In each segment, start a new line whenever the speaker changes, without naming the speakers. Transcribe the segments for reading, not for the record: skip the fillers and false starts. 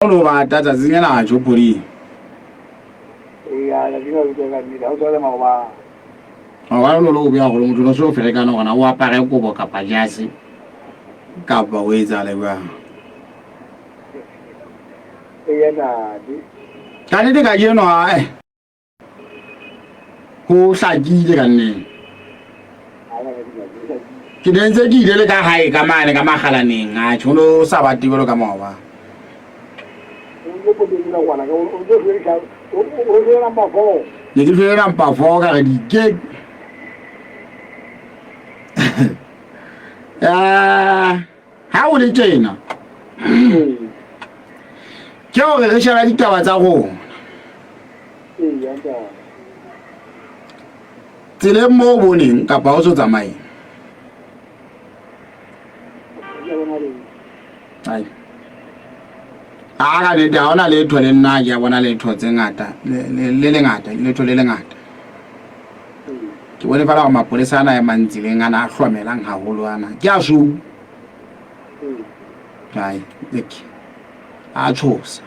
O no bata tsatsing lena tjho podi.
Eya, tsatsing la beke ka nnete, ha o tswale maobane.
Maobane o no le o beya gore motho no se o ferekane gona o apare kobo kapa jase kapa o etsale jwang.
Eya ntate.
Ka nnete kajeno ae. Ho hlakile ka nnete. Ke ne ntse ke ile le ka hae ka mane ka makgalaneng a tjho no sa ba tebelo ka maoba. Ne ke hlwele number 4 ka re di ke. Ya ha o le tjena. Ke hore re sheba ditaba tsa rona. Tseleng moo o boneng kapa o so tsamaye. Ai. A ka nnete ha hona letho le nna ke a bona letho tse ngata le lengata letho le lengata. Ke bone fela gore mapolesa ana a emang tseleng ana a hlomelang haholo ana. Ke a sweu. Ai, a tshosa.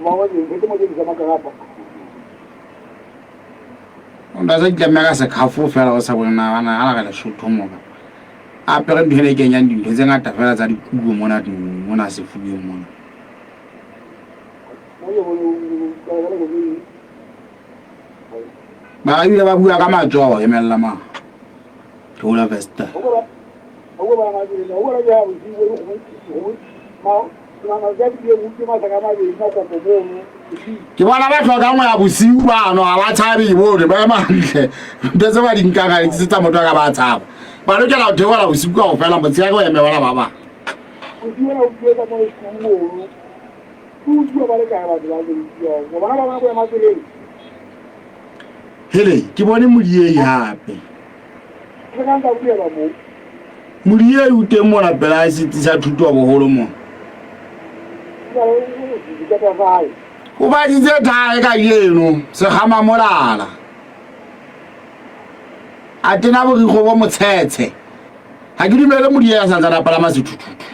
O sa itlamme ka sekhafo fela o sa bone na bana ana ka Lesotho mo kapa a apere ntho ena e kenyang dintho tse ngata fela tsa dikulo mona mona sefubeng mona. Mara ebile ba bua ka matsoho emella ma. Theola Vesta. Ke bona ba tlhokang go ya bosiu bano ga ba tshabe bone ba ema hantle ntho tse ba di nkang ga se tsa motho a ka ba tshaba ba lokela go theola bosiu ka go fela motshegare go eme bona ba bang. Hele ke bone modiei hape. Modiei o teng mona pela setsi sa thuto wa boholo mona. O baditse thae ka jeno sekgama molala. A tena borikgwe bo motshetshe. Ha ke dumele modiei a santsane a palama sethuthuthu.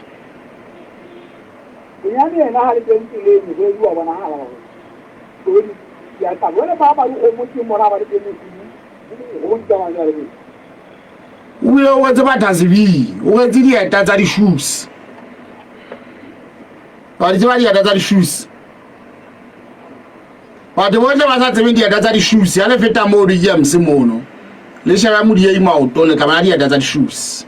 Bonyane yena ha le teng tseleng mosebetsi wa bonahala hore koloi di a tsamaya. Jwale ba ba dikgomo teng mona ha ba le teng bosiu kgomo di tsamaya jwale pele.
O bile o rwetse bathasebini, o rwetse dieta tsa di-shoes. Wa di tseba dieta tsa di-shoes? Batho bohle ba sa tsebeng dieta tsa di-shoes, ha le feta moo di-jams mono, le shebe modiei maotong, le tla bona dieta tsa di-shoes.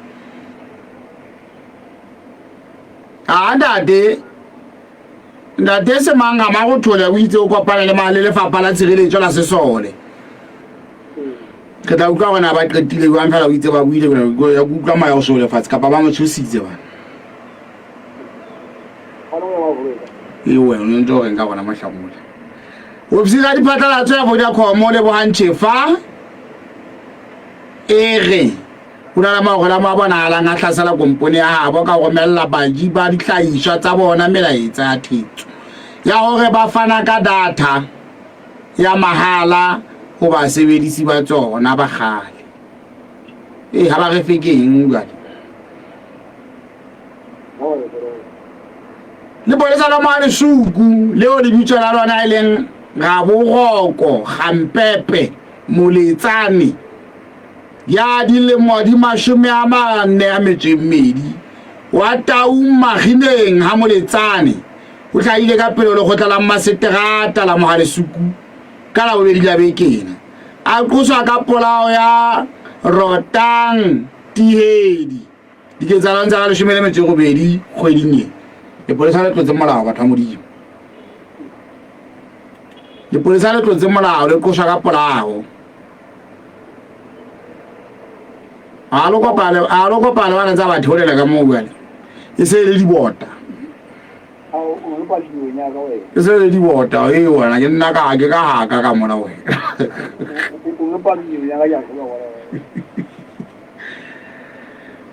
A ntate, ntate Semanga Marothole o itse o kopane le le lefapha la tshireletso la sesole. Re tla utlwa gore na ba qetile jwang fela o itse ba buile ya utlwa moya o sole fatshe kapa ba mo tshositse bana. E wena o ntse o reng ka bona mohlamola. Ofisi ya diphatlalatso ya Vodacom o lebohang Tjhefa e re Ho na le mahola a bonahalang a hlasela kompone ya habo ka ho romella baji ba dihlahiswa tsa bona melaetsa ya thetso ya hore ba fana ka data ya mahala ho basebedisi ba tsona ba kgale. Ee, ha ba re fe ke eng jwale? Lepolesa la Moalesuku leo lebitso la lona e leng Raboroko Gampepe Moletsane ya dilemo di 42 wa Taung Magineng ha Moletsane o hlahile ka pele ho lekgotla la mmaseterata la Mohalesuku ka Labobedi la beke ena a qoswa ka polao ya Rotang Tihedi diketsahalong tsa ka 18 kgweding e. Lepolesa le tlotse molao batho ba Modimo. Lepolesa le tlotse molao le qoswa ka polao. A lo kopane, a lo kopane bana tsa batho bolela ka moo jwale. E se le dibota. E se le dibota, e wena ke nna ka ke ka haka ka mona wena.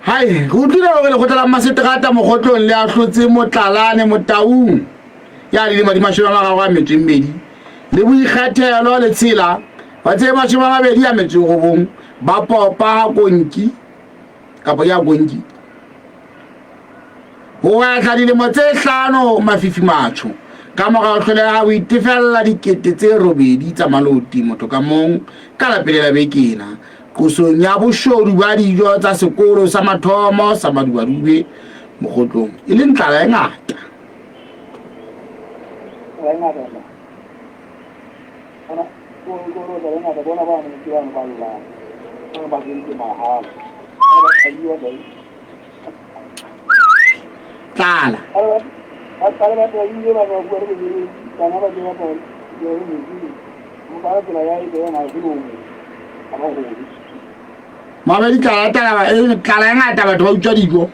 Hai, re utlwile hore lekgotla la mmaseterata Mokgotlong le ahlotse Motlalane Motaung ya dilemo di 32 le boikgethelo le tshela ba tse 29 ba popa ha konki kapa ya konki. Ho etla dilemo tse hlano mafifi matsho ka mora ho hloleha ho itefella 8000 tsa maloti motho ka mong ka lapele la beke ena qosong ya boshodu ba dijo tsa sekolo sa mathomo sa Madubadube Mokgotlong e leng tlala e ngata. Tlala. Mabedi tlala tlala e tlala e ngata batho ba utswa dijo.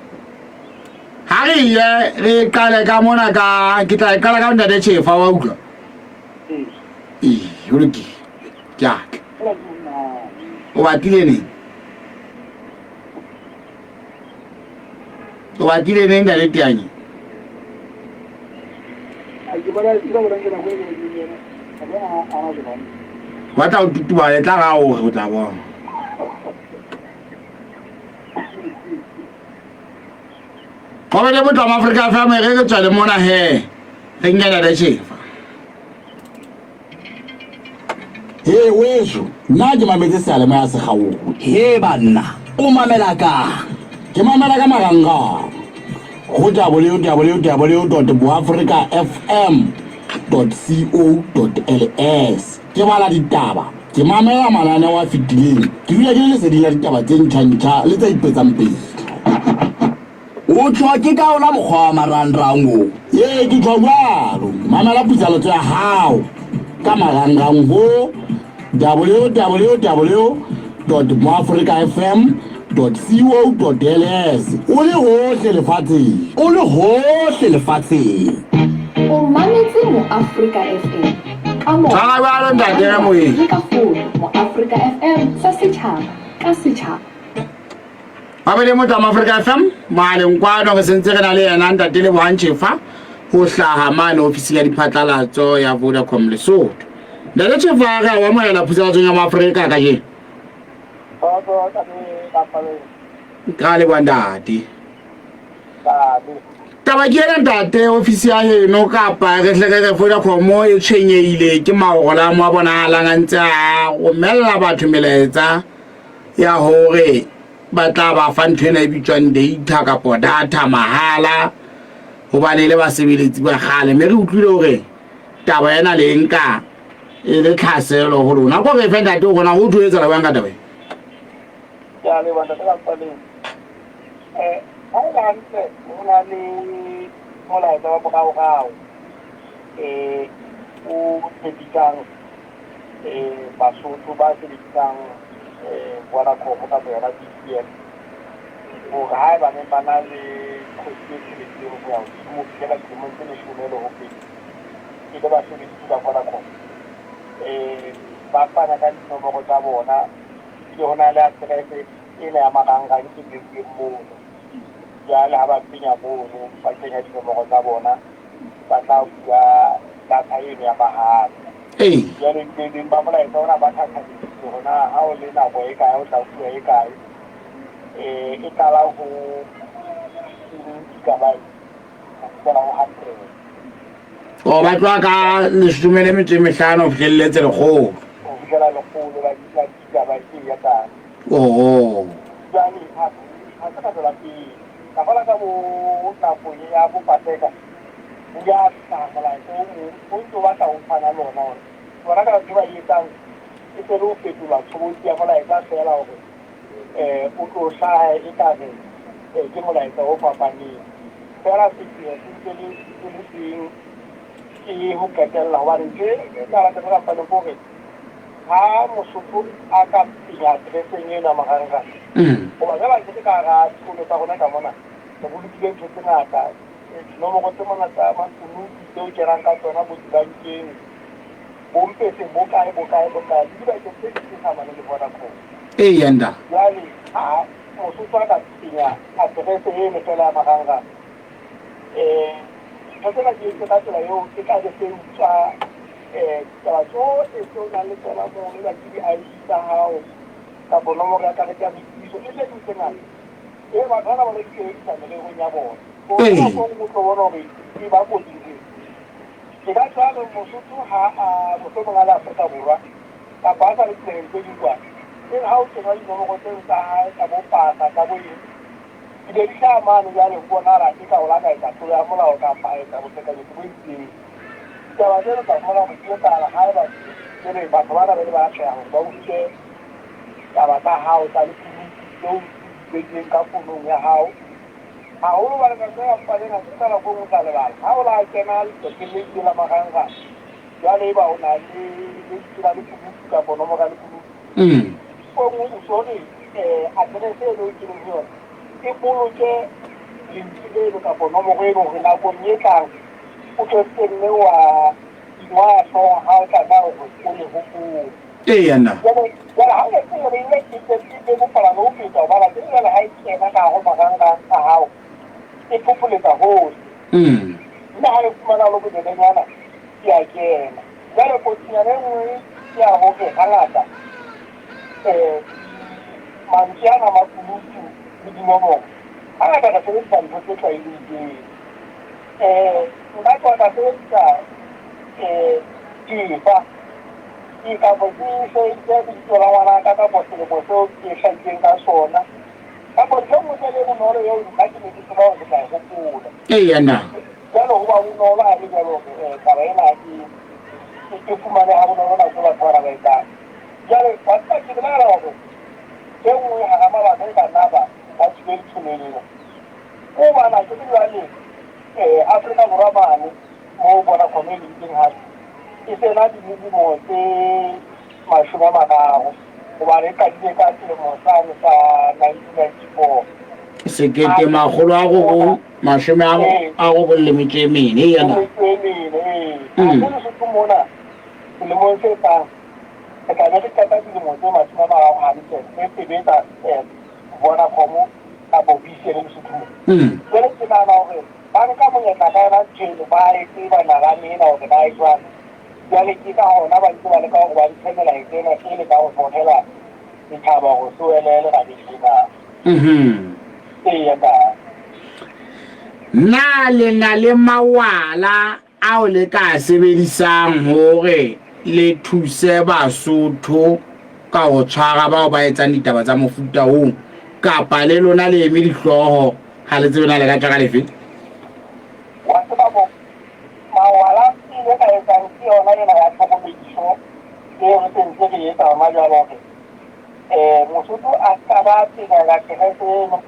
Ha re ye re qale ka mona ka ke tla e qala ka ntate Chefa wa utlwa. Ee, ho lokile. Ke a tla. O batlile neng? O batlile neng ntate Teanye? Ba tla o tutubala e tla ra gore o tla bona. Gobele motho wa Afrika FM re re tswa le mona he re nkena le chefa.
He weso, nna ke mametse seyalemoya se kgaogo.
He banna, o mamela kang?
Ke mamela ka marangrang go www.boafricafm.co.ls. Ke bala ditaba, ke mamela mananeo a fetileng, ke dula ke le leseding la ditaba tse ntjha-ntjha le tse ipetsang pele.
O tjho ke ka ona mokgwa wa marangrang o?
Ee, ke tjho jwalo. Mamela putsaletso ya hao ka marangrang ho www.moafricafm.co.ls o le hohle lefatsheng.
O le hohle lefatsheng.
O mametse Moafrika FM ka moya,
Tshwara jwalo ntate Ramoeng.
le ka fono. Moafrika FM sa setjhaba ka setjhaba.
Babedi motho wa Afrika FM mohaleng kwano re sentse re na le yena ntate Lebohang Chefa ho hlaha mane ofising ya diphatlalatso ya Vodacom Lesotho. Ntate Chefa re a o amohela phusalatsong ya Moafrika kajeno. Ka leboha ntate. Taba ke ena ntate ofisi ya heno kapa re hle re re Vodacom e tshwenyehile ke maola mo a bonahalang a ntse a romella batho melaetsa ya hore ba tla ba fa ntho ena e bitswang data kapo data mahala hobane e le basebeletsi ba kgale mme re utlwile hore taba ena le nka e le tlhaselo ho lona ko re fe ntate o rona ho tlo etsahala jwang ka taba e?
Ke a leboha ntate Rampaleng. Ha e le hantle ho na le molaetsa wa moraorao o tshepisang Basotho ba sebedisang Vodacom kapa yona B_T_N hore haeba neng ba na le kgwedi tse tsheletseng ho ya hodimo ho fihlela dilemong tse leshome le ho feta e le basebedisi ba Vodacom ba fana ka dinomoro tsa bona ebile ho na le aterese ena ya marangrang e beuweng mono. Jwale ha ba penya mono ba kenya dinomoro tsa bona ba tla fuwa data eno ya mahala.
Ee.
Jwale beng ba molaetsa ona ba thathameditse hore na ha o le nako e kae o tla fuwa e kae. E qala ho gigabyte ho fihlela ho 100.
O ba tloha ka 15 ho fihlelletse 100.
Ho fihlela 100 la gigabyte ya tang.
Oho.
Jwale ha se ka tswela pele. Ka fela ka bo nakong ya bo Paseka o ile a hlaha molaetsa o mong o ntse o batla o tshwana le ona hore bona ka ntho ba e etsang e se le ho fetola tshobotsi ya molaetsa feela hore o tlo hlaha e ka re ke molaetsa o fapaneng. Feela sepheo se ntse le se le seng ke ho qetella hobane ntho e ka ratang ka ke hore ha Mosotho a ka penya atereseng ena marangrang hoba jwale ke ka hara dikolo tsa rona ka mona re bolokile ntho tse ngata dinomoro tse mona tsa makunutu tseo kenang ka tsona bo dibankeng bompeseng bo kae bo kae bo kae le dibakeng tse ding tse sa amaneng le Vodacom.
Ee, nda.
Jwale ha Mosotho a ka penya aterese eno fela ya marangrang ntho tsena di entswe ka tsela eo e tla be se utswa ditaba tsohle tse o nang le tsona mono eba ke di-I_D tsa hao kapa nomoro ya karete ya boitsebiso le tse ding tse ngata. Ee, batho bana ba lo di sebedisa mererong ya bona. O nako o tlo bona hore e ba kotsi ntho. E ka tswa re Mosotho ha a mohlomong a le Afrika Borwa kapa a sa le dinaheng tse ding kwana. E re ha o kena dinomoro tseo tsa hae tsa bo pasa tsa bo eng, di be di hlaha mane jwale ho bonahala eka o la ka etsa tlolo ya molao kapa a etsa boqhekanyetsi bo itseng. Ditaba tseno tla fumana hore di etsahala haeba jwale batho bana ba ile ba atleha hore ba utswe taba tsa hao tsa lekunutu tseo o di behileng ka fonong ya hao. Haholo hobane nako ya palena ke ka nako e nngwe o tla lebala. Ha o la kena leqepheng le itseng la marangrang, jwale eba o na le lebitso la lekunutu kapa nomoro ya lekunutu, o nngwe o so re aterese eno e keneng ho yona e boloke lentswe leno kapa nomoro eno hore nakong e tlang o tlo se nne wa ingwaya hlooho ha o tlameha hore o le hopole.
Eya na.
Jwale jwale ha o etse hore e e e bebofala le ho feta hobane akere jwale ha e kena ka hare ho marangrang a hao e phopholetsa hohle. Mme ha e fumana le bobebenyana e a kena. Jwale kotsinyana e nngwe ke ya hore hangata mantswe ana a makunutu le dinomoro hangata re sebedisa ntho tse tlwaelehileng. Nka tloha ka sebedisa tefa ke kapo ke sebedise lebitso la ngwanaka kapo selemo seo ke hlahileng ka sona kapo ntho e nngwe fela e bonolo eo nna ke ne ke tseba hore ke tla e hopola.
Eya na.
Jwale ho ba bonolo ha le jwalo hore taba ena e fumane ha bonolo nako e batho bana ba etsang. Jwale wa tseba ke belaela hore e nngwe hara mabaka e ka nna ba ba tswile letsholong lena ke hobane akere jwale Afrika Borwa mane moo Vodacom e leng teng hape e se na dilemo tse 30 hobane e qadile ka selemo sane sa 1994.
1994, eya na.
Metso e mene, ee. Athe Lesotho mona selemong se tlang re tla be re qeta dilemo tse 30 hantle re sebetsa Vodacom kapo VCN Lesotho mona. Jwale ke nahana hore ba nka monyetla ka yona ntho eno, ba e tseba nalane ena hore na e jwang. Jwale ke ka hona ba ntse ba leka hore ba ntshe melaetsa ena e leka ho hohela setjhaba hore se wele lerabeng lena. Eya ntate.
Na le na le mawala ao le ka a sebedisang hore le thuse Basotho ka ho tshwara bao ba etsang ditaba tsa mofuta oo, kapa le lona le eme dihlooho ha le tsebe na le ka tswa ka lefe?
Wa tseba bo, mawala ke ile ka etsang ke yona ena ya tlhokomediso eo re sentse re etsa hona jwale hore Mosotho a ska ba tebela kerese eno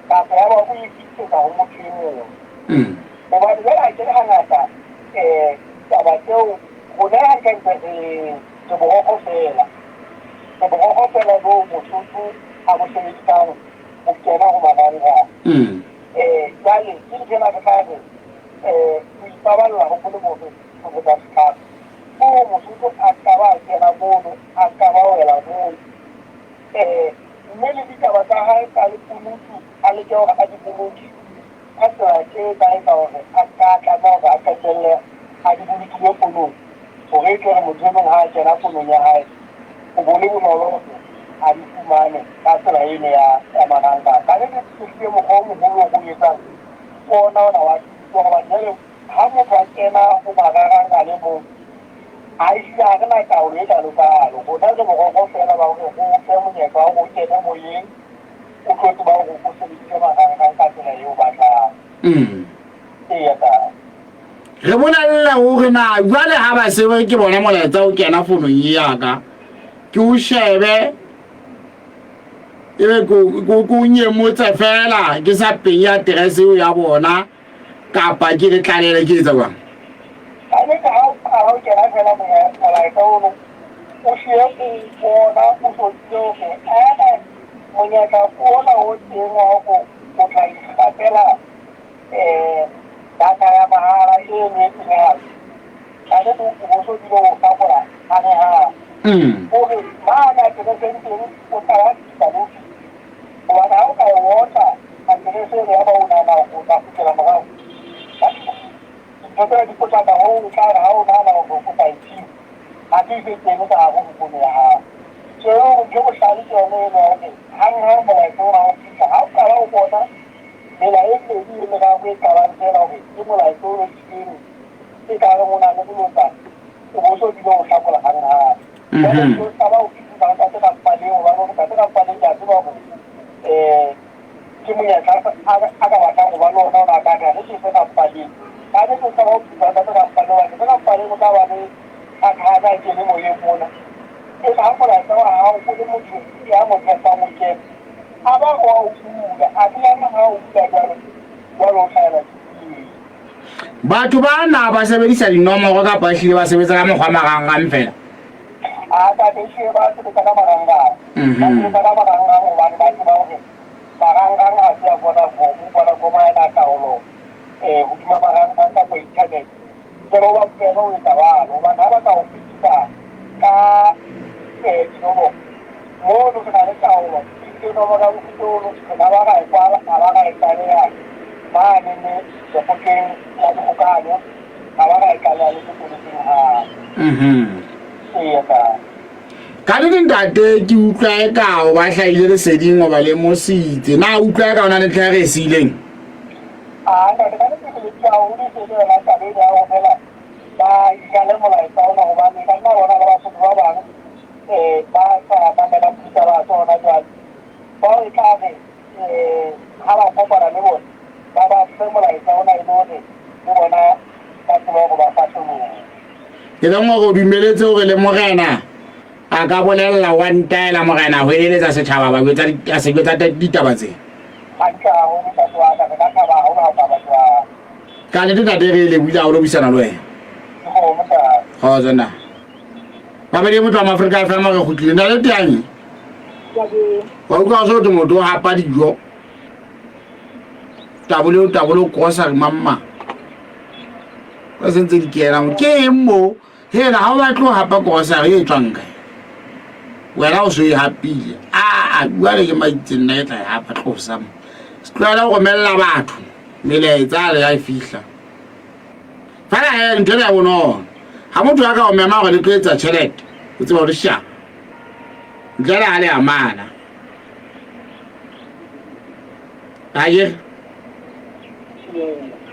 kapa ya ba o e fetisetsa ho motho e mong. Hobane jwale akere hangata taba tseo rona hantlentle re re borokgo feela. Re borokgo feela boo Mosotho a bo sebedisang ho kena ho marangrang. Jwale ke ntho ena re tla re ho ipaballa ho molemo ho feta setlhare. Ke hore Mosotho a ska ba a kena mono, a ska ba wela mono. Mme le ditaba tsa hae tsa lekunutu a leke hore a di boloke ka tsela e tla etsa hore a se ka tlameha hore a qetelle a di bolokile fonong, hore e tle re motho e mong ha a kena fonong ya hae ho bo le bonolo hore a di fumane ka tsela eno ya ya marangrang. Ka nnete ehlile mokgwa o moholo o re o etsang ke ona ona wa thuto, hobane jwale ha motho a kena ho marangrang a le mong ha ehlile ha re na taolo e kalokalo. Rona re borokgo feela ba hore re o fe monyetla wa hore o kene moyeng, o tlo tseba hore o sebedise marangrang ka tsela eo o batlang. Eya ntate.
Re bolelle hore na jwale ha ba se ke bona molaetsa o kena fonong ya ka, ke o shebe ebe ke o nyemotse fela ke sa penye aterese eo ya bona kapa ke le tlalele ke etsa jwang?
Ka nnete ha o qala o kena fela molaetsa ono o sie o bona o so tsebe hore ee monyetla ke ona o teng wa hore o tla ikgapela data ya mahala eno e tsenehang. Ka nnete o bo so bile o fapola hanghang. Hore mane atereseng teng o tla ba fihla le ho fihla. Hobane ha o ka e otla aterese eno yaba o nahana hore o tla kgutlela morao, dintho tsena di potlaka hoo o tla re ha o nahana hore o tla e thiba, athe e se e kene ka hare ho fono ya hao. So e hore ntho e bohlale ke yona eno ya hore hanghang molaetsa ona ha o fihla, ha o qala o bona mela e mmedi e meraro nako e qalang feela hore ke molaetsa o tlileng e ka reng o na le bolotsana, o bo so bile o hlakola hanghang. Jwale ke tshaba ho fetisa ho Ntate Rampaleng hobane hore Ntate Rampaleng ke a tseba hore um ke monyetla a ka batlang ho ba le ona, o ne a ka re ha re ke se Rampaleng. Hape ke tshaba ho fetisa ho Ntate Rampaleng hobane Ntate Rampaleng o tla ba le kgakgana a kene moyeng mona. Ebe ha molaetsa wa hao o le motho ya mo tshepang o kena, a ba o a o bula, athe yena ha o bula jwalo, jwale o hlahela ke tsietsi.
Batho ba na ba sebedisa dinomoro kapa ehlile ba sebetsa ka mokgwa marangrang fela?
A ntate, ehlile ba sebetsa ka marangrang. Ba sebetsa ka marangrang hobane ba tseba hore marangrang ha se a Vodacom, Vodacom ha ena taolo hodima marangrang kapa internet. Jwale ho ba bobebe ho etsa jwalo hobane ha ba ka o fetisa ka dinomoro, mono re na le taolo ebile nomoro ya mofuta ono re ka ba ra e kwala, ra ba ra e tlaleha mane ne lekgotleng la dikgokahanyo, ra ba ra e tlaleha le sepoleseng hape. Eya ntate.
Ka nnete ntate ke utlwa eka o ba hlahile leseding o ba lemositse. Na o utlwa eka o na le ntlha e re e siileng?
A ntate ka nnete ke letsitse haholo e se le yona taba ena ya hore fela ba ikale molaetsa ona hobane ka nna bona le Basotho ba bang um ba sa mamelang ditaba tsa hona jwale. Bao e tla re um ha ba kopana le bona ba ba fe molaetsa ona e le hore le bona ba tsebe hore ba fahlolohe.
Ke leng hore o dumeletse hore le morena a ka bolella wa ntaela morena ho eletsa setjhaba ba jwetsa a se jwetsa ditaba tse.
Hantle haholo ntate wa ka, re ka thaba haholo ha o ka ba jwalo.
Ka nnete ntate re lebohile haholo ho buisana le wena.
Ke kgomo ntate.
Kgotso nna. Babedi motho wa Maafrika FM re kgutlile. Ntate Teanye. Wa utlwa so thwe motho o hapa dijo. Tabole o tabole o grocery mamma. Ba sentse di kena mo. Ke eng mo? Hela ha o batle ho hapa grocery e tswang kae? Wena o so e hapile. A jwale ke maitse nna ke tla e hapa tlosa mo. Se tlohela ho romella batho melaetsa le ya e fihla. Fela he ntho ena ya bonolo. Ha motho a ka o mema hore le tlo etsa tjhelete, o tseba hore sha. Ntle le ha le amana. Akere?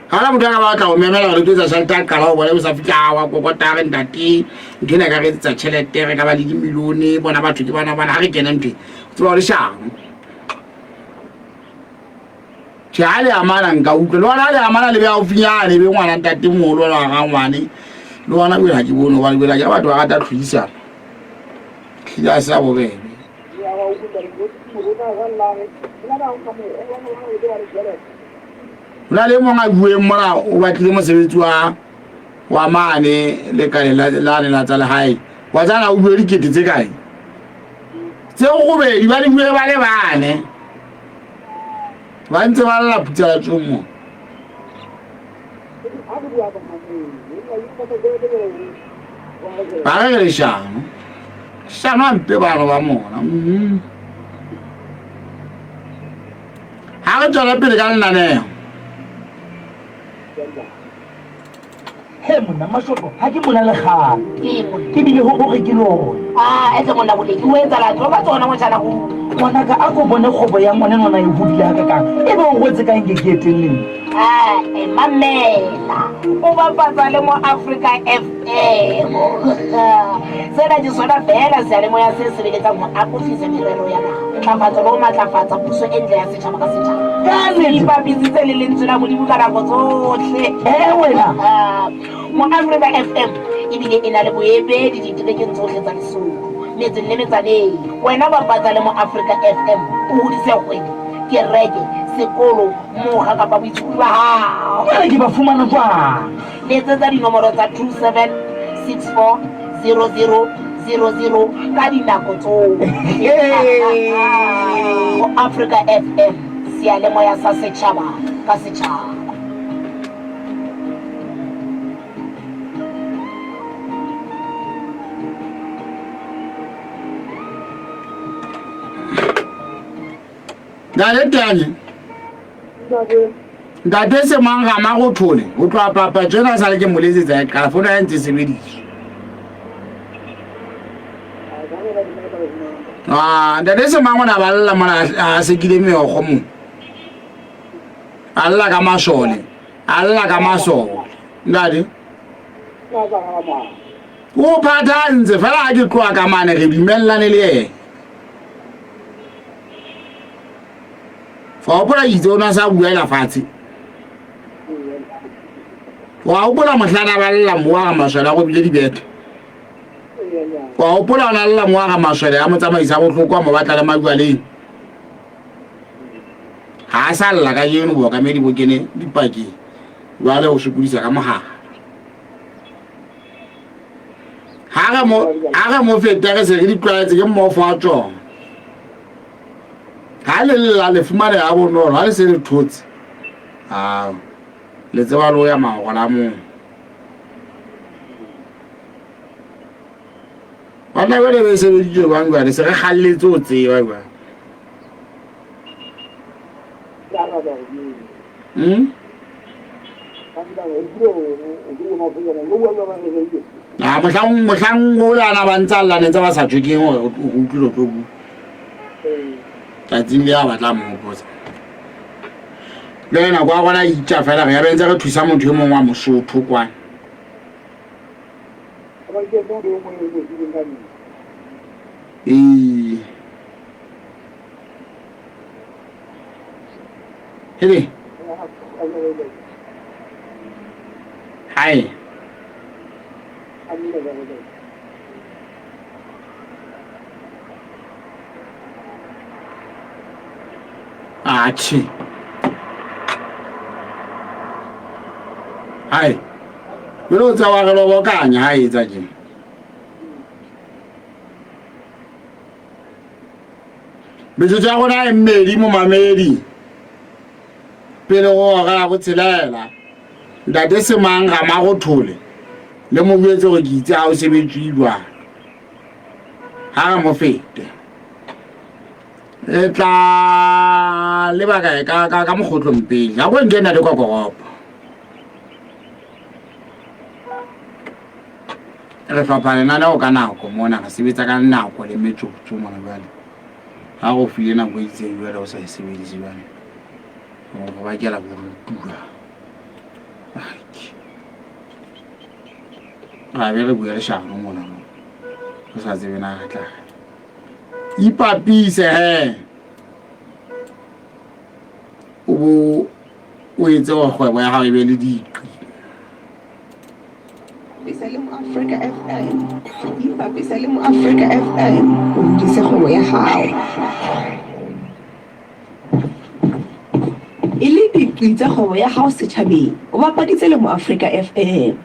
Ha hona motho a ka batla ho memela hore le tlo etsa tjhelete a qala ho bona o sa fihla wa kokota re ntate ntho ena e ka re etsetsa tjhelete re ka ba le dimilione bona batho ke bana bana ha re kena ntho e o tseba hore shano. Tjhe ha le amana nka utlwa le hona ha le amana le be haufinyane be ngwana ntate moholo wa rangwane le hona jwale ha ke bone hobane jwale ke batho ba rata tlhodisano hlile ha se a bobebe. Ho na le e mong a bueng mona o batlile mosebetsi wa wa mane lekaleng lane la tsa lehae wa tsana o bue dikete tse kae tse robedi ba di bue ba le bane ba ntse ba lla putsa ya tsomo ba re leshano shano a mpe bano ba mona mm. ha re tswela pele ka lenaneo
He monna Mashoto, ha ke mona le kgale. Ke bile ho hore ke lona.
Ah, etse monna Boleki, o etsalang? Tlo ka tsona motjhana ho.
Ngwanaka, a ko bone kgwebo ya ngwana enwana e hodile hakakang. Ebe o rwetse ka eng ke e tenneng?
Ah, eh, mamela. O bapatsa le mo Africa FM. Sena ke sona feela seyalemoya se sebeletsang ho akofisa merero ya naha, ntlafatso le ho matlafatsa puso e ntle ya setjhaba ka setjhaba.
Ka nnete.
Ipapisitse le lentswe la Modimo ka nako tsohle.
Eh, wena.
Mo Africa FM ebile e na le boemedi diterekeng tsohle tsa Lesotho, metseng le metsaneng. Wena bapatsa le mo Africa FM o hodise kgwebo, kereke, sekolo, mokga kapa boitshokodi ba hao.
Jwale ke ba fumana jwang?
Letsetsa dinomoro tsa 27640000 ka dinako tsohle. Ho Africa FM, seyalemoya sa setjhaba ka setjhaba.
Ntate Tanye. Ntate Semang Ramarothole o tloha papatso ena sa le ke mo letsetsa e qala fono ya ntse e sebediswa. Ah, ntate Semang o ne a balla mona a sekile meokgo mo. A lla ka masole, a lla ka masole. Ntate. O phathantse fela ha ke tloha ka mane re dumellane le yena. Fa hopola itse o na sa buela fatshe. Wa hopola mohlana ba lla mowa ga masole a robile dibethe. Wa hopola o na lla mowa ga masole a motsamaisa bohloko a mo batla le majwaleng. Ha a sa lla kajeno bookamedi bo kene dipakeng jwale o sokodisa ka mogala. Ha re mo feta re se re di tlwaetse ke mmofo wa tsona. Ha le lla le fumaneha bonolo, ha le se le thotse, ao le tseba le ho ya mahola mong. Banna jwale be sebeditswe jwang jwale se re kgalletse ho tseba jwale. Hmm? A mohlang mohlang o le ana ba ntsa lla ne tsa ba sa tswe keng hore o utlwile o tlo bua. Tsatsing le a batla mo hopotsa. Le nako ya rona e itja fela re ya be ntse re thusa motho e mong wa Mosotho kwana. Ee. Hele. Hai. Atjhe. Hai. Jwale o tseba re lobokanya ha etsa tje. Metsotso ya rona e mmedi momamedi pele go hora ya botshelela. Ntate Semang Ramarothole le mo jwetse gore ke itse ha o sebetswe jwang. Ha re mo fete. Re tla leba kae ka ka ka mokgotlong pele. Ha go nke ntate Kokoropo. Re hlopha lenaneo ka nako mona, re sebetsa ka nako le metsotso mona jwale. Ha go file nako e itseng jwale o sa e sebedise jwale. O go bakela bodutu jwale. Ra be re bua leshano mona mo. Re sa tsebe na re tla. Ipapise he. O bo o etse hore kgwebo ya hao e be le diqi.
Bapisa le Moafrika FM. Ipapisa le Moafrika FM o hodise kgwebo ya hao. E le diqi tsa kgwebo ya hao setjhabeng, o bapaditse le Moafrika FM.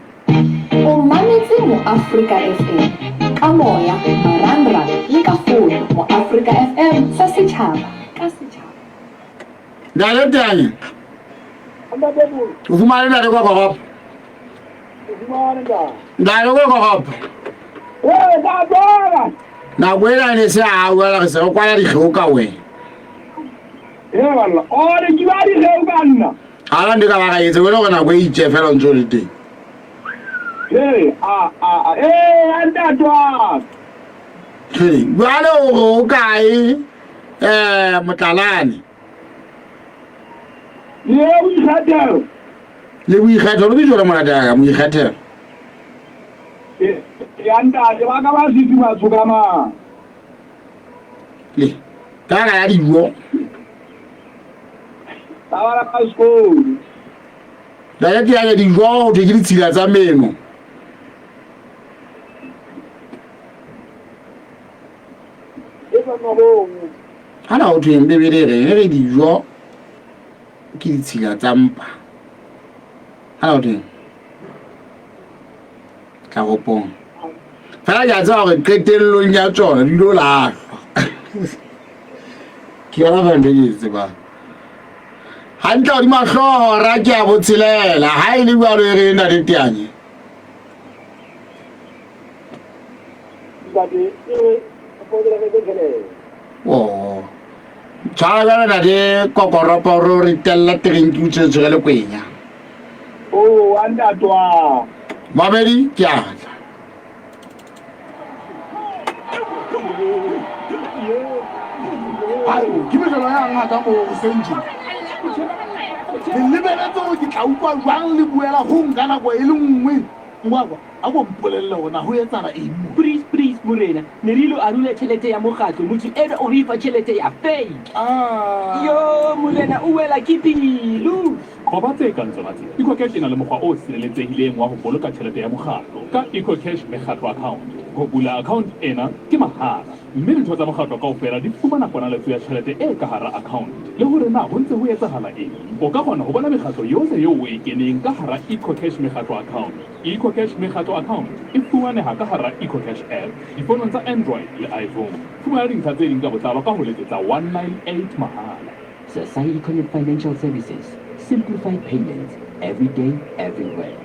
O mametse Moafrika FM ka moya, marangrang le ka fono. Moafrika FM sa setjhaba ka setjhaba.
Ntate Tanya. O fumane ntate kwa Koropo. Ntate kwa Koropo. Nako ena ne se a wela re se re kwala dikgeo ka wena. Ga ndi ka ba ka etse wena gore nako e itse fela o ntse o le teng. Jwale o re o kae um motlalane?
Le boikgethelo.
Le boikgethelo bitso le monate ka moikgethelo.
Ya ntate ba ka ba sitse batho ka mang.
Le ka ka ya dijo.
Ba bana ba sekolo.
Ntate ke ya dijo ho thwe ke ditshila tsa meno.
E ba mabong.
Hana ho thweng Bibele e reng? E re dijo ke ditshila tsa mpa. Hana ho thweng? Tla hopong. Fela ke a tseba hore qetellong ya tsona di lo lahlwa. Ke yona fela ntho e ke e tsebang. Hantle hodima hlooho ra ke a botshelela. Ha e le jwalo e re ntate Teanye.
Ntate e re
Oh. Tshwara jwale ntate kokoropo re o re tella terenki o tshwere tshwere le kwenya.
Oh, a ntate wa.
Mamedi ke a tla.
Ke mehlolo ya ngaka mo sentše. Le lebeletse hore ke tla utlwa jwang le buela hong ka nako e le nngwe? Ngwakwa, a ko mpolelle hore na ho etsahala eng mona.
Please, please, morena, ne re ilo arula tjhelete ya mokgatlo, motho enwa o re fa tjhelete ya fake. Yo, morena, o wela ke pelo.
Qoba tse kang tsona tse. EcoCash e na le mokgwa o sireletsehileng wa ho boloka tjhelete ya mokgatlo ka EcoCash Mekgatlo Account. Ho bula account ena ke mahala mme ditho tsa mokgatlo kaofela di fumana ponaletso ya tjhelete e ka hara account le hore na ho ntse ho etsahala eng. O ka kgona ho bona mekgatlo yohle eo o e keneng ka hara EcoCash Mekgatlo Account. EcoCash Mekgatlo Account e fumaneha ka hara EcoCash app difonong tsa Android le iPhone. Fumana dintlha tse ding ka botlalo ka ho letsetsa 198 mahala.
Society Connect Financial Services, simplified payments every day, everywhere.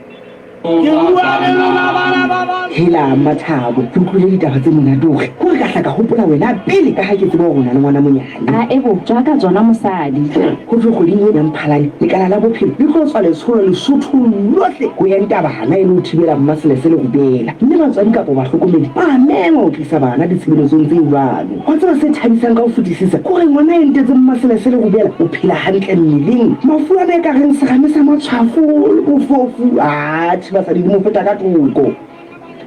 Hela Mmathabo, ke utlwile ditaba tse monate hore kore ka hla ka hopola wena pele ka ha ke tseba hore o na le ngwana monyane.
A ebo tswa ka tsona mosadi.
Ho thwe kgweding ena Mphalane, lekala la bophelo le tlo tswa letsholo Lesothong lohle ho enta bana e le ho thibela mmaselese le rubela. Mme batswadi kapa bahlokomedi ba mengwa ho tlisa bana ditshebeletsong tse jwalo. Wa tseba se thabisang ka ho fetisisa ke hore ngwana a entetseng mmaselese le rubela o phela hantle mmeleng. Mafu ana e ka reng serame sa matshwafo le bofofu, atjhe basadi di mo feta ka thoko.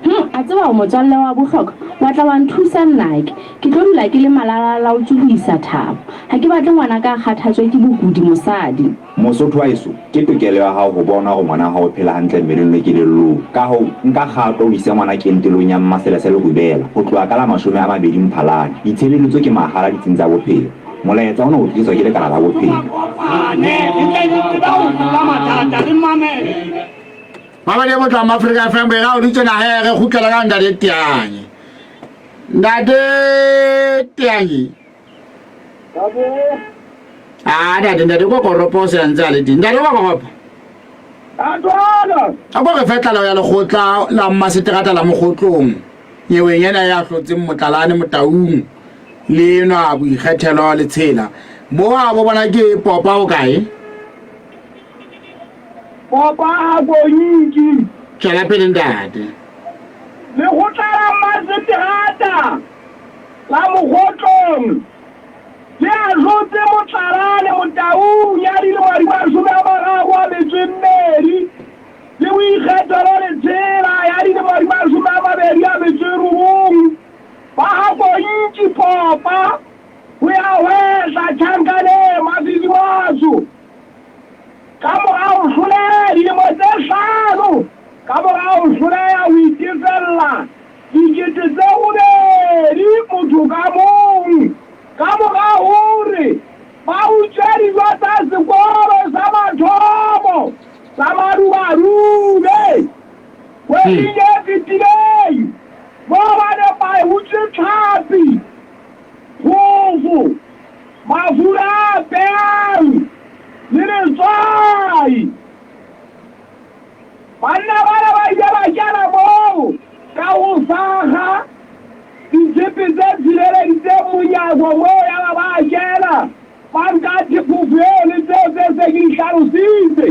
Hum, a tseba o motswalle wa bohlokwa, wa tla wa nthusa nnake. Ke tlo dula ke le malalalaotswe ho isa Thabo. Ha ke batle ngwanaka a kgathatswe ke bokudi mosadi.
Mosotho wa heso, ke tokelo ya hao ho bona hore ngwana wa hao o phela hantle mmeleng le kelellong. Ka hoo, nka kgato o ise ngwana kentelong ya Mmaselese le Rubela ho tloha ka la 20 Mphalane. Ditshebeletso ke mahala ditsing tsa bophelo. Molaetsa ona o tliswa ke Lekala la Bophelo.
Mabadi botla Afrika FM re ga o ditse na he re kgutlela ka ntate Teanye. Ntate Teanye. Ah, ntate ntate ko koropo o se a ntse a le teng. Ntate ko koropo. A ko re fe tlaleho ya lekgotla la mmaseterata la Mokgotlong nyeweng ena ya hlotseng Motlalane Motaung le enwa boikgethelo le tshela. Bo a bo bona ke popa o kae?
Popa ha konki.
Tswela pele ntate.
Lekgotla la mmaseterata la Mokgotlong le ahlotse Motlalane Motaung ya dilemo di 32 le Boikgethelo Letshela ya dilemo di 29 ba ha Kontši Popa ho ya hwehla tjhankaneng Mafifi-Matsho ka mora ho hloleha dilemo tse hlano ka mora ho hloleha ho itefella 8000 motho ka mong ka mora hore ba utswe dijo tsa sekolo sa mathomo sa Madubarube kgweding e fetileng moo ba neng ba utswe tlhapi, phofo, mafura a peyang le letswai. Banna bana ba ile ba kena moo ka ho sakga ditshepe tse tshireleditseng monyako moo yaba ba a kena ba nka phofo eo le tseo tse se ke di hlalositse.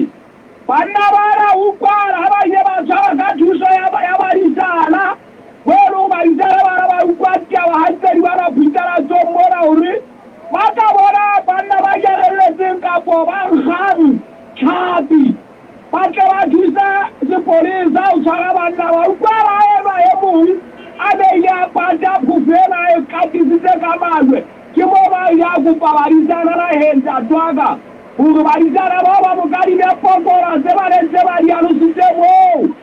Banna bana utlwana ha ba ile ba tshwarwa ka thuso ya ya badisana mo e leng badisana bana ba utlwa ditaba hantle di bana phutsalatsong mona hore ba tla bona banna ba jarelletseng kapo ba nkgang tlhapi Ba tle ba thuse sepolesa ho tshwara banna ba. Utlwa ba enwa e mong a ne ile a pata phofo ena a e katisitse ka majwe. Ke moo ba ile a kopa badisana naheng ntate wa ka hore badisana bao ba mo kadime pokola tse ba neng tse ba di alositse moo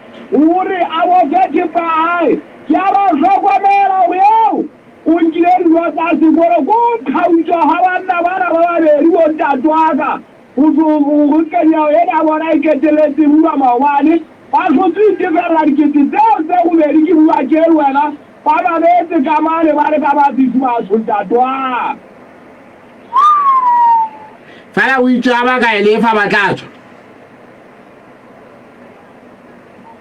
hore a bofe thepa ya hae. Ke a ba hlokomela hore eo o nkile dijo tsa sekolo ke ho qhautswa ha banna bana ba babedi bo ntate wa ka. Ho tloha kenya ena bona e qetelletse e bua maobane, ba hlotse ho itefella dikete tseo tse robedi ke bua tje le wena, ba mametse ka mane ba le ka mafifi matsho ntate wa.
Fela o itse ha ba ka e lefa ba tla tswa.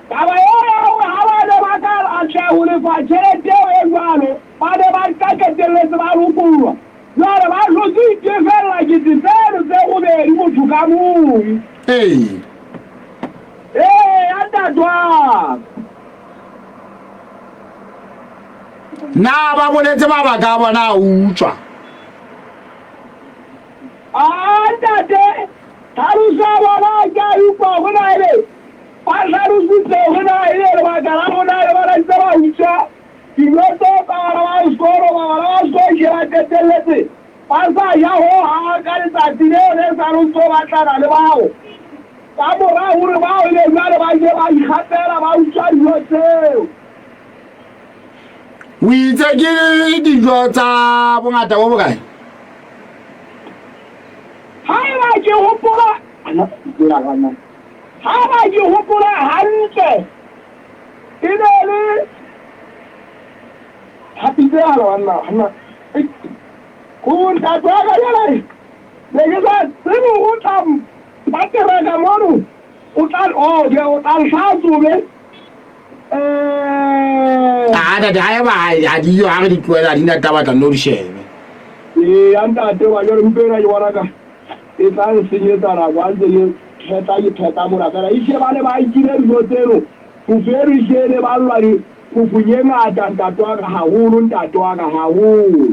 Taba eo ya hore ha ba ne ba ka atleha ho lefa tjhelete eo e jwalo, ba ne ba tla qetelletse ba lokollwa. Jwale ba hlotse ho itefella kete tseno tse robedi motho ka mong.
Ee.
Ee, ya ntate wa ka.
Na ba boletse mabaka a bona a utswa?
Aa, ntate. Tlhaloso ya bona ke a e utlwa hore na ebe ba hlalositse hore na ebe lebaka la hore na ebe ba ntse ba utswa dijo tseo tsa bana ba sekolo, hoba bana ba sekolo ehlile ba qetelletse ba sa ja ho hang ka letsatsi leo le sa le o ntso batlana le bao. Ka mora hore bao ebe jwale ba ile ba ikgapela ba utswa dijo tseo.
O itse ke dijo tsa bongata bo bokae?
Haeba ke hopola Haeba ke hopola hantle, e ne e le tlhapi tse halo banna banna. Ho ntate wa ka jwale ne ke sa tsebe hore o tla mpatereka mono, o tla oh o tla ntlhatsobe. Eh.
A ntate ha eba ha di yo ha re di tlohela di na taba tla nno di shebe.
Ee, ya ntate wa jwale mpe ena ke bona ka e tla nsenyetsa nako ha ntse ke phetla ke phetla mona fela ehlile ba ne ba nkile dijo tseno phofo eno ehlile e ne ba llwa phofong e ngata ntate wa ka haholo ntate wa ka haholo.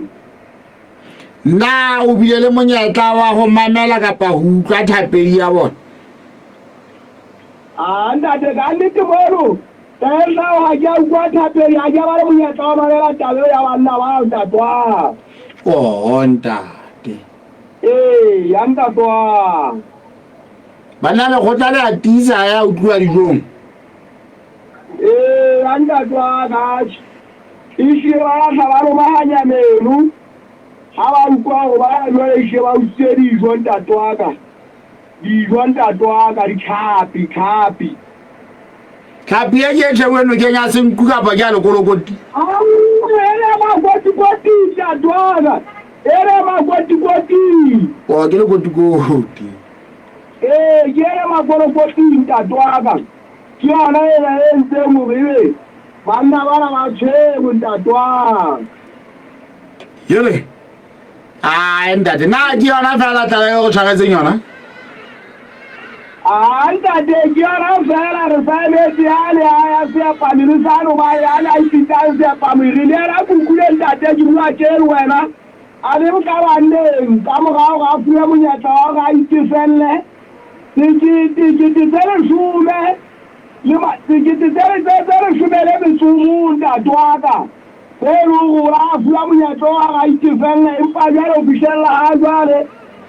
Na o bile le monyetla wa ho mamela kapa ho utlwa thapedi ya bona?
Ah, ntate, ka nnete mono, taeng nao ha ke a utlwa thapedi, ha ke a ba le monyetla wa mamela taba eo ya banna bao, ntate wa.
Oh, ntate.
Ee, ya ntate wa.
Banna lekgotla le a tiisa ya utluwa dijong.
Ee, ya ntate wa ka. Ehlile ba lahla ba lomahanya meno ha ba utlwa hore ba jwale ehlile ba utswitse dijo, ntate wa ka. Dijo ntate wa ka, ditlhapi, tlhapi.
Tlhapi e ke e theohe nokeng ya Senqu kapa ke ya Lekolokoti?
Ere makotikoti ntate wa ka, ere makotikoti.
O ke lekotikoti.
Ee, ke ere makolokoti ntate wa ka. Ke yona ena e entseng hore ebe banna bana ba tshwerwe ntate wa ka.
Jwale Ai ntate, na ke yona fela taba eo re tshwaretseng yona?
A ntate, ke yona fela re sa emetse yane a ya seapamiri sane ba yane a ipitsang seapamiri le yena kukule ntate ke bua tje le wena a le ka banneng ka morao ga a fuwe monyetla wa gore a itefelle dikete tse leshome le dikete tse leshome le metso o mong ntate wa ka. E le hore a fuwa monyetla wa hore a itefelle, empa jwale ho fihlella ha jwale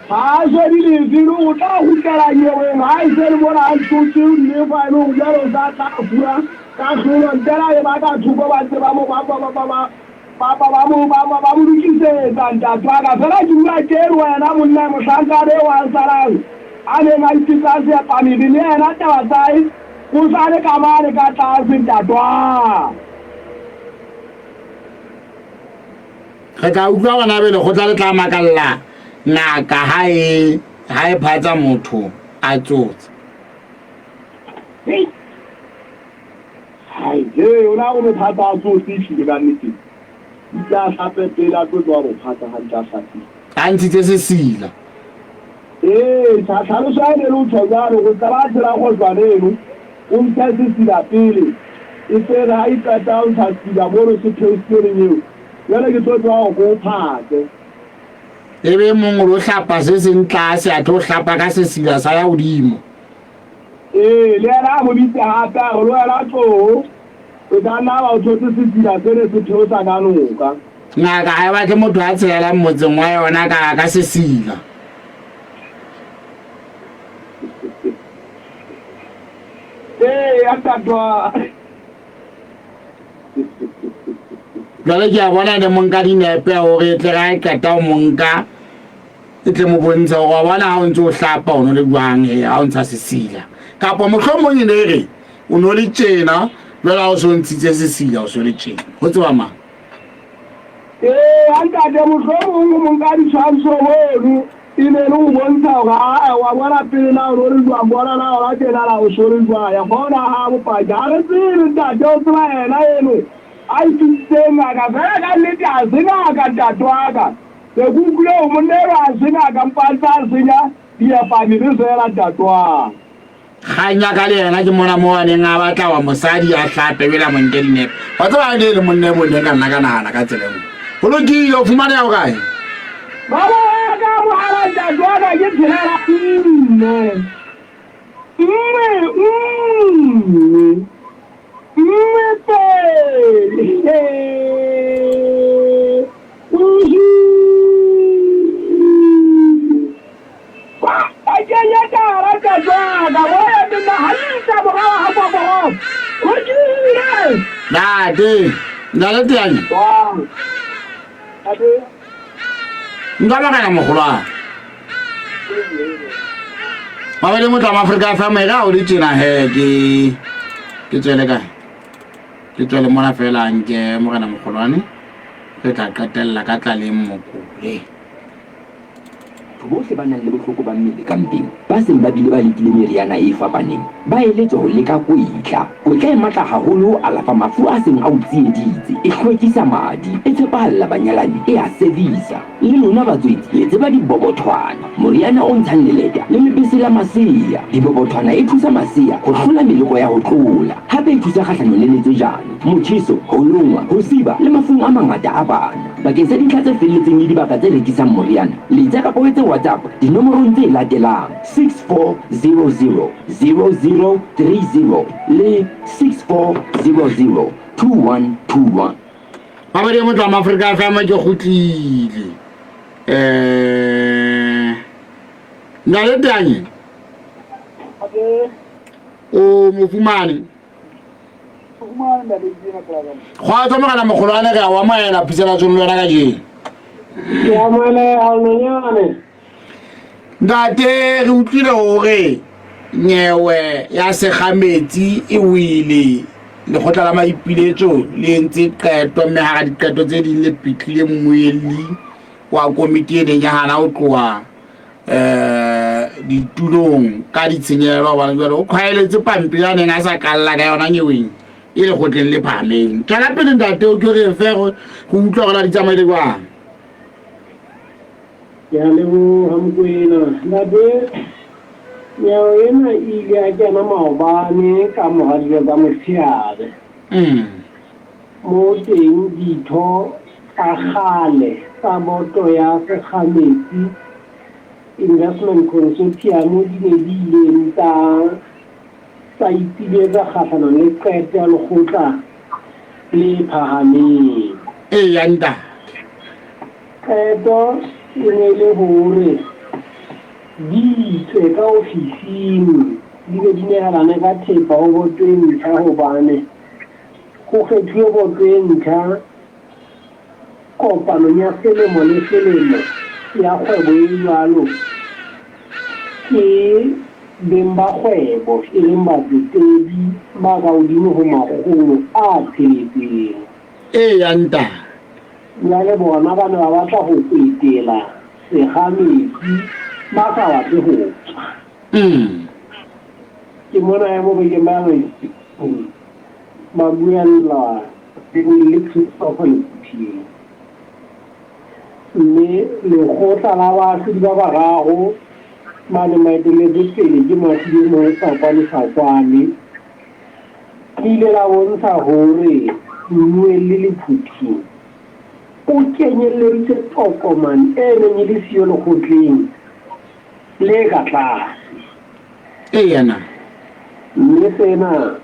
ha a so di lefe, le hore o tla kgutlela nyeweng ha e se le mona a hlotse ho di lefa, e le hore jwale o sa tla fuwa kahlolo ntle le ha e ba ka thoko ba ntse ba mo ba ba ba ba ba ba ba mo ba ba ba mo lokisetsa ntate wa ka. Feela ke bua tje le wena monna mohlankana eo a salang a neng a ipitsa seepamere le yena taba tsa hae o sa le ka mane ka tlase ntate wa.
Re tla utlwa gona be lekgotla le tla makalla ngaka ha e ha e phatsa motho a tsotse.
Hai, he, o na o mo phatsa a tsotse ehlile ka nnete. Itse a hlape pele a tlo tloha mo phatsa hantle a hlapile.
A ntshitse sesila.
Ee, tlhaloso ya e ne le ho tjho jwalo, go tla ba tshela kgojwana eno, o ntshe sesila pele, e se re ha e qeta ho ntsha sesila mono se theositsweng eo, jwale ke tlo tseba hore ke o phatse.
E be mong o lo hlapa se seng tlase, a tlo hlapa ka sesila sa ya hodimo.
Ee, le yena a mo bitse hape, a re, Le wena tloho, o ka nna ba o thotse sesila se ne se theosa ka noka.
Ngaka ha e batle motho a tshelelang motseng wa yona ka ka sesila.
Ee, ya ntatwa.
Jwale ke a bona ne mo nka dinepe hore e tle re ha e qeta ho mo nka e tle mo bontsha hore wa bona ha o ntse o hlapa o no le jwang he ha o ntsha sesila. Kapa mohlomong e ne e re o no le tjena jwale ha o so ntshitse sesila o so le tjena. Ho tseba mang?
Ee, a ntate mohlomong o mo nka ditshwantsho mono e ne le ho bontsha hore aa wa bona pele na o no le jwang, bona na hona tjena na o so le jwang. Ya kgona ha bopaki ha re tsebe ntate o tseba yena eno a ipitsitseng ngaka fela ka nnete ha se ngaka ntate wa ka. Se ke utlwile hore monna eno ha se ngaka mpa a ntse a senya diepamere fela ntate wa ka.
Kgang ya ka le yena ke mona moo a neng a batla wa mosadi a hlape ebile a mo nke dinepe. Wa tseba ha ne e le monna e mong ne nka nna ka nahana ka tsela e nngwe. Ho lokile, o fumaneha ho kae?
Baba wa ka mohala. ntate wa ka ke tshelela nne. Nngwe nngwe. Nngwe pedi. Ba kenye tara ntate wa ka mo emeng na hantle morao ha kokoropo. Lokile.
Ntate, ntate Teane.
Ntate.
Nka makala mogolwane. Mabedi motho wa Afrika FM e ga o le tjena he ke ke tswele kae? Ke tswele mona fela nke morena mogolwane re tla qetella ka tlaleng mokole.
Batho bohle ba nang le bohloko ba mmele ka mpeng, ba seng ba bile ba lekile meriana e fapaneng, ba eletswa ho leka kwetla. Kwetla e matla haholo ho alafa mafu a seng a o tsieditse, e hlwekisa madi, e tshepahalla banyalani, e a servisa. Le lona batswetsi le tseba dibobothwana, moriana o ntshang leleta le lebese la masea. Dibobothwana e thusa masea ho hlola meleko ya ho tlola. Hape e thusa kgahlanong le letswejane, motjheso, ho longwa, ho siba le mafung a mangata a bana. Bakeng sa dintlha tse felletseng le dibaka tse rekisang moriana, letsa kapa o etse WhatsApp dinomorong tse latelang, 6400 0030 le 6400 2121.
Mabedi a motho wa Maafrika FM ke kgutlile. Eh Ntate Teanye. O mo fumane. Kgotso mogala mogolwane re a o amohela phuseletsong le wena ka jeno.
Ke amohela nonyane.
Ntate re utlwile hore nyewe ya segametsi e wele lekgotla la maipiletso le entse qeto mme hara diqeto tse ding le pitlile mmuelli wa komiti e neng ya hana ho tloha um ditulong ka ditshenyehelo hobane jwale o qhwaeletse pampiri a neng a sa kalla ka yona nyeweng e lekgotleng le phahameng. Tswela pele ntate o ke re fe go utlwa gore di tsamaile jwang.
Ke a leboha Mokoena. Ntate, nyewe ena e ile ya kena maobane ka mora dijo tsa motshehare. Mo teng ditho tsa kgale tsa boto ya Sekgametsi Investment Consortium di ne di ileng tsa tsa ipiletsa kgahlanong le qeto ya lekgotla le phahameng.
Eya ntate.
Qeto e ne e le hore di tswe ka ofising di be di nehelane ka thepa ho boto e ntjha hobane ho kgethuwe boto e ntjha kopanong ya selemo le selemo ya kgwebo e jwalo ke beng ba kgwebo e leng batsetedi ba ka hodimo ho makgolo a tsheletseng.
Eya ntate.
Jwale bona ba ne ba batla ho kwetela sekga metsi ba sa batle ho tswa. Ke mona ya mo ba ileng ba ba buella le Christopher Lephuthing. Mme lekgotla la baahlodi ba bararo ba neng ba eteletswe pele ke moahlodi e mong Sakwane Sakwane le ile la bontsha hore mmuelli Lephuthing o kenyelleditse tokomane e neng e le siyo lekgotleng le ka tlase.
Eya na.
Mme sena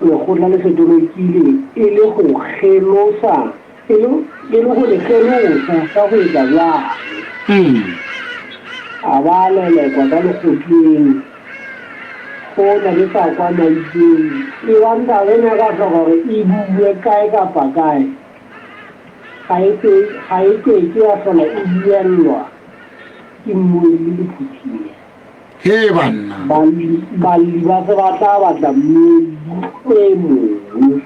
lekgotla le se tolokile e le ho kgelosa, e le, e le ho le kgelosa ka ho etsa jwalo. A ba a lelekwa ka lekgotleng. Ho na le sa kwana itseng. Ebang taba ena e ka hloka hore e buuwe kae kapa kae, ga e se, ga e ke ke ya hlola e buellwa ke mmuelli le phuthing.
He banna.
Balli, balli ba se ba tla batla mmuelli e mong.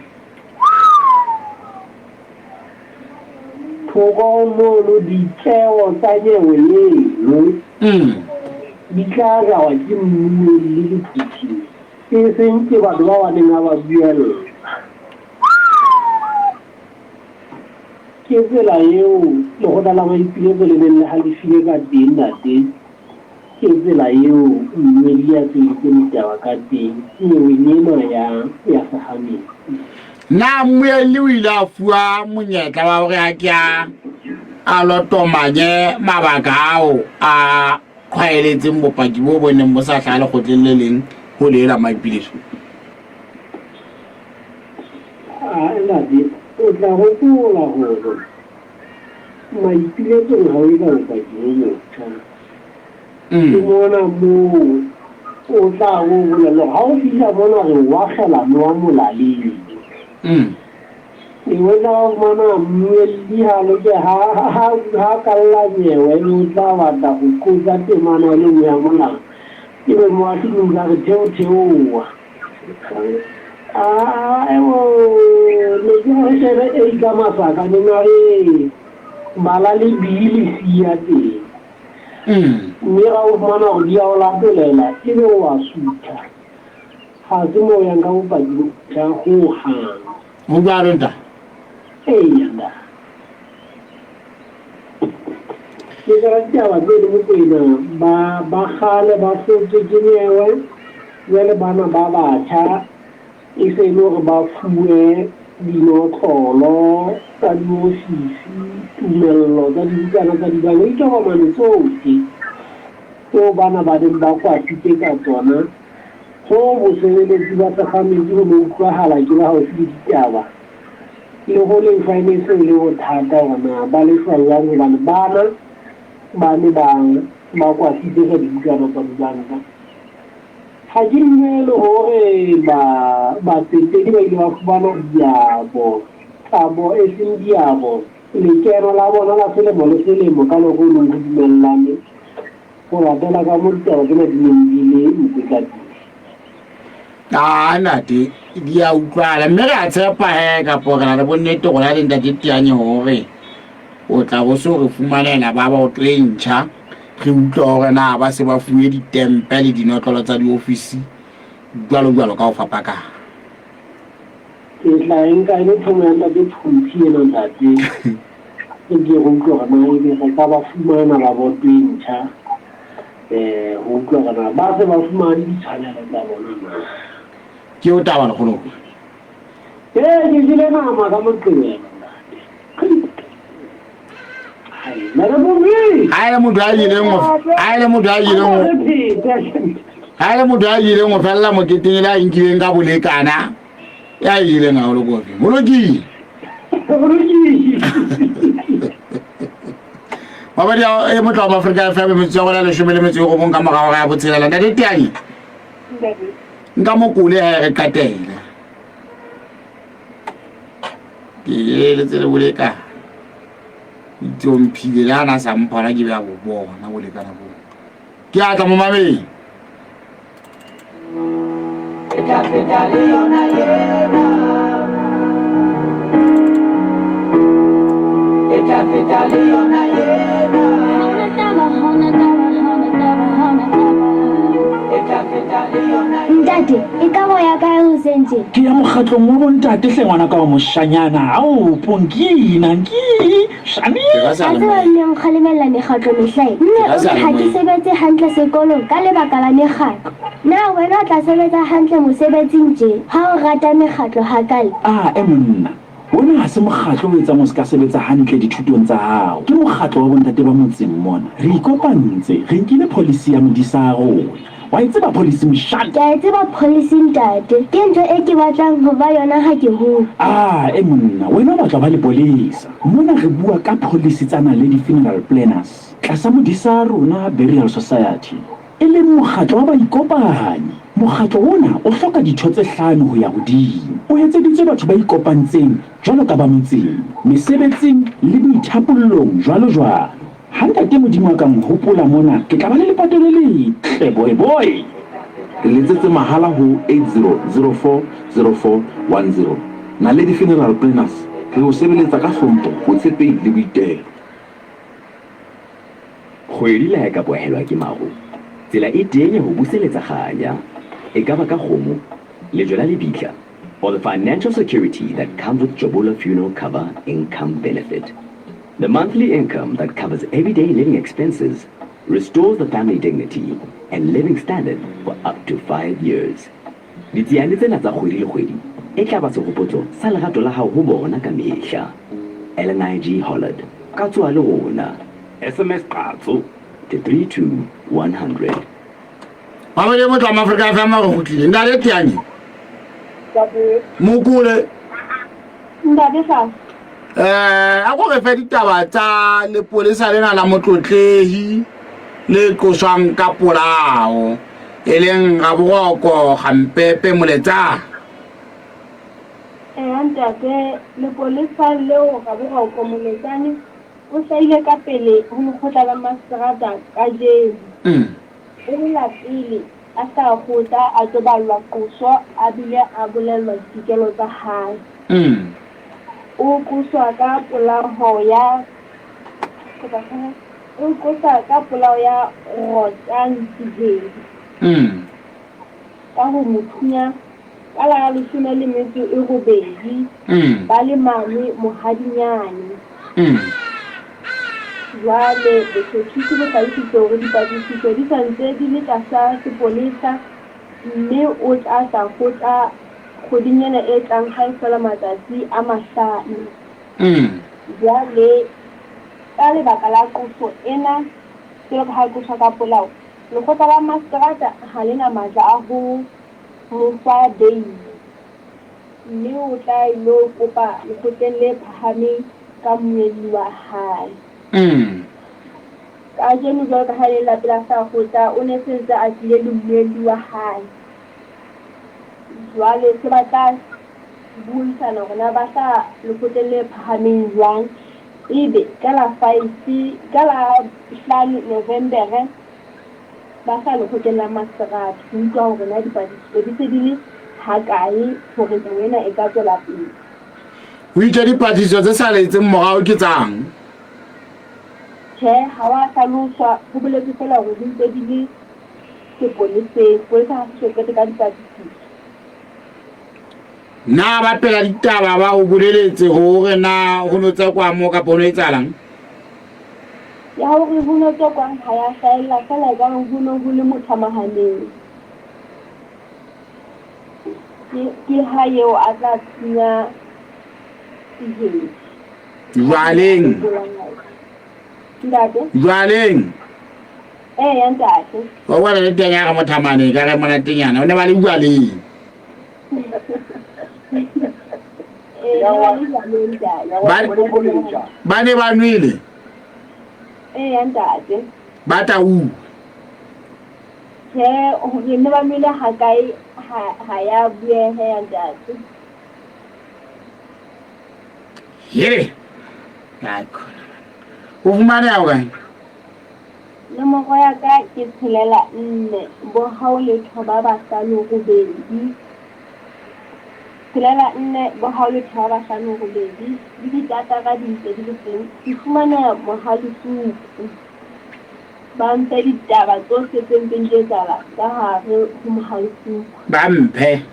Thoko mono ditjeo tsa nyewe eno di tla jarwa ke mmuelli le phuthing, e seng ke batho ba ba neng a ba buella. Ke tsela eo lekgotla la maipiletso le neng le halefile ka teng, ntate. Ke tsela eo mmuelli a tsebisitseng ditaba ka teng nyeweng ena ya ya Sehametsi.
Na mmuelli o ile a fuwa monyetla wa hore a ke a a lotomanye mabaka ao a qhwaeletseng bopaki bo bo neng bo sa hlaha lekgotleng le leng ho le la maipiletso?
A ntate, o tla hopola hore maipiletsong ha o etsa bopaki bo botjha. Ke mona moo o tla bo bolella hore ha o fihla mona re o akgela nowa molaleng. E o tla fumana mmuelli ha loke ha ha ha kalla nyewe ebe o tla batla ho qotsa temana e le nngwe ya molao. Ebe moahlodi o tla re theo theoha. Aa ne ke re shebe A ka masaka ne na re bala le B le C ya teng. Mme ga o fumana gore di a o latolela ebe o a sutha. Ga se mo o yang ka bopaki bo botjha ho hang.
Ho jwalo ntate?
Eya ntate. Ke ka ditaba tse le Mokwena ba ba kgale ba hlotswe ke nyewe, jwale bana ba batjha e se e le hore ba fuwe dinotlolo tsa diofisi, tumello tsa dibukana tsa dibanka, ditokomane tsohle tseo bana ba neng ba kwatile ka tsona. Hoo bosebeletsi ba Sekgametsi ho no utlwahala ke ba haufi le ditaba. Le ho lefa e ne e se e le bothata hore na ba lefa jwang hobane bana ba ne ba ba kwatile ka dibukana tsa dibanka. Ha ke dumele hore ba batsetedi ba ile ba fumana diabo, kabo e seng diabo, lekeno la bona la selemo le selemo ka loko ho neng ho dumellane ho latela ka mo ditaba tsena di neng di le mpe ka teng.
A ntate, di a utlwala mme re a tshepa he kapo re na le bonnete rona le ntate Tianye hore o tla bo so re fumanela ba ba o e ntjha re utlwa hore na ba se ba fuwe ditempe le dinotlolo tsa diofisi jwalo jwalo ka ho fapakana.
Ke tla e nka e le thomo ya ntate Phumpi ena ntate. Re ke re utlwe hore na ebe re ka ba fumana ba boto e ntjha um ho utlwa hore na ba se ba fumane ditshwanelo tsa bona na.
Ke o taba lekgolo.
Ee, ke jele nama ka Moqebelo ntate.
Ha e le motho a ileng ha e le motho a ileng ha e le motho a ileng ho fella moketeng e le a nkileng ka bolekana ya ileng haholo kofi. Ho lokile. Babadi e motla wa Afrika FM metsotso ya rona 19 ka morago ga ya botshelela. Ntate Tianye. Nka mokole ha re qetela. Ke eletse le bolekana. Itse o mphile le ana sa mphona ke be a bo bona bolekana bo. Ke a tla mo mameng.
E tla feta le yona ena. E tla feta le yona ena. E tla feta le yona
Ntate, e ka bo ya kae hoseng tje?
Ke ya mokgatlong wa bontate hle ngwana ka wa moshanyana. Ao, Ponkina, nki, shani.
A tseba mme o nkgalemella mekgatlo mehlae. Mme o re ha ke sebetse hantle sekolong ka lebaka la mekgatlo. Na wena o tla sebetsa hantle mosebetsing tje ha o rata mekgatlo hakale?
A, e monna, ona ha se mokgatlo o etsang o se ka sebetsa hantle dithutong tsa hao. Ke mokgatlo wa bontate ba motseng mona. Re ikopantse, re nkile pholisi ya modisa a rona. Wa e tseba pholisi moshana?
Ke a e tseba pholisi ntate. Ke ntho e ke batlang ho ba yona ha ke hola.
A, e monna, wena o batla ho ba lepolesa. Mona re bua ka pholisi tsa Naledi Funeral Planners tlasa modisa a rona Burial Society, e leng mokgatlo wa baikopanyi. Mokgatlo ona o hloka ditho tse hlano ho ya hodimo. O etseditswe batho ba ikopantseng jwalo ka ba motseng, mesebetsing le boithapollong jwalo jwalo. Ha Ntate Modimo a ka nhopola mona, ke tla ba le lepato le letle, boy boy.
Re letsetse mahala ho 80040410. Naledi Funeral Planners, re o sebeletsa ka hlompho, botshepehi le boitelo.
Kgwedi le ha e ka kwahelwa ke maru, tsela e teng ya ho buseletsa kganya, e ka ba ka kgomo, lejwe la lebitla, or the financial security that comes with Jobula Funeral Cover Income Benefit. The monthly income that covers everyday living expenses restores the family dignity and living standard for up to 5 years. Ditsiane tsena tsa kgwedi le kgwedi e tla ba sehopotso sa lerato la hao ho bona ka mehla. LNIG Hollard. Ka tsoha le rona. SMS Qatso to 32100.
Mamedi motho wa Mafrika FM re kgutlile. Ntate Teanye. Mokole.
Ntate Hlahla.
Eh, a ko re fe ditaba tsa lepolesa lena la motlotlehi le qoswang ka polao e leng Raboroko Gampepe Moletsa.
Eya ntate, lepolesa leo Raboroko Moletsane o hlahile ka pele ho lekgotla la maseterata kajeno. E le la pele a hlaha kgotla a tlo ballwa qoso a bile a bolellwa ditokelo tsa hae. O qoswa ka polaho ya o qosa ka polao ya Rotang Sehedi ka ho mo thunya ka la 18 ba le mane Mohadinyane. Jwale botjhotjhisi bo hlalositse hore dipatlisiso di sa ntse di le tlasa sepolesa mme o tla tla kgotla kgweding ena e tlang ha e hlola matsatsi a mahlano. Jwale ka lebaka la qoso ena, jwalo ka ha a qoswa ka polao, lekgotla la maseterata ha le na matla a ho mo fa beili mme o tla ilo kopa lekgotleng le phahameng ka mmuelli wa hae. Kajeno jwalo ka ha e le la pele a hlaha kgotla, o ne se ntse a tlile le mmuelli wa hae. Jwale se ba tla buisana hore na ba hlaha lekgotleng le phahameng jwang. Ebe ka la five, ka la hlano Novembere ba hlaha lekgotleng la maseterata ho utlwa hore na dipatlisiso di se di le hakae hore taba ena e ka tswela pele.
O itse dipatlisiso tse saletseng morao ke tsang?
Tjhe, ha wa hlaloswa, ho boletswe feela hore di ntse di le sepoleseng. Sepolesa ha se so qete ka dipatlisiso.
Na ba pela ditaba ba o boleletse hore na ho no tsekwang moo kapa ho no etsahalang?
Ya hore ho no tsekwang ha ya hlahella feela ekare ho no ho le mothamahaneng. Ke, ke ha eo a tla thunya Sihedi.
Jwaleng.
Ntate.
Jwaleng.
Eya ntate.
Wa bona le teng ya re mothamaneng ka re monatenyana o ne ba le jwaleng. Ba ne ba nwele.
Eya ntate.
Ba tauwe.
Tjhe, hore ne ba nwele ha kae ha ya buehe ya ntate.
Here. O fumaneha hokae?
Nomoro ya ka ke tshelela nne bohao letho ba bahlano robedi. Tshelela nne bohao letho ba bahlano robedi le ditatara di ntse di le teng. Ke fumaneha Mohalesuku. Ba mphe ditaba tsohle tse ntseng di etsahala ka hare ho Mohalesuku.
Ba mphe.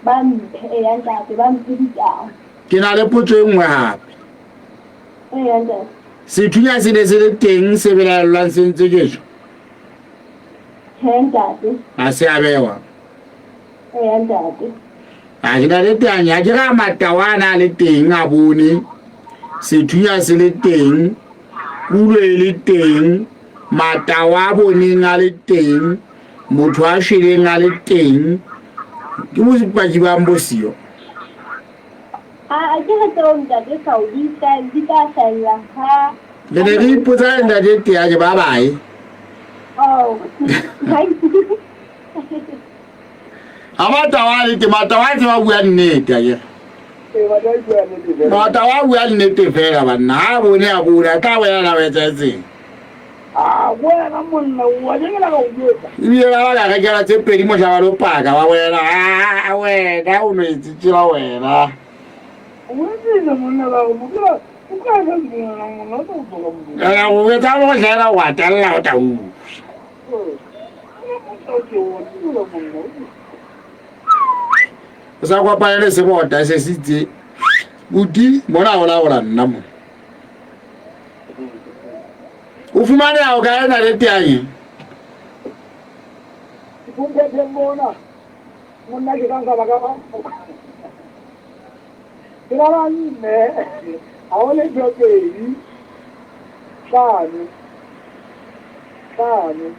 Ba mphe, eya ntate, ba mphe ditaba.
Ke na le potso e nngwe hape.
Eya ntate.
Sethunya se ne se le teng se belaellwang se ntse ke jo?
Tjhe ntate.
Ha se a bewa.
Eya ntate.
A ke na le teng, ha ke ra matawa a na le teng a bone. Sethunya se le teng, kulo e le teng, matawa a boneng a le teng, motho a shweleng a le teng. Ke bopaki bang bo siyo?
A ke re tseo ntate Sau di tla di tla hlahella ha
Re ne re ipotsa le ntate Teaje ba bae.
Oh.
Ha matawa a le teng, matawa a tseba bua nnete akere. Matawa a bua nnete fela banna, ha a bone a bone, a tla boela na o etsahetseng. Ebile ba ba ka rekela tse pedi mohla ba lo paka ba bolela, "Ah, wena o no etse tjena wena." Ela go etsa go hlahela wa tella o tau. O sa kopane le sebota se se itse. Buti mona o laola nna mo. O fumaneha o kae na le teanye?
Mona monna ke ka nka ba ka ke la ba nne ha o le pedi. Hlano, hlano.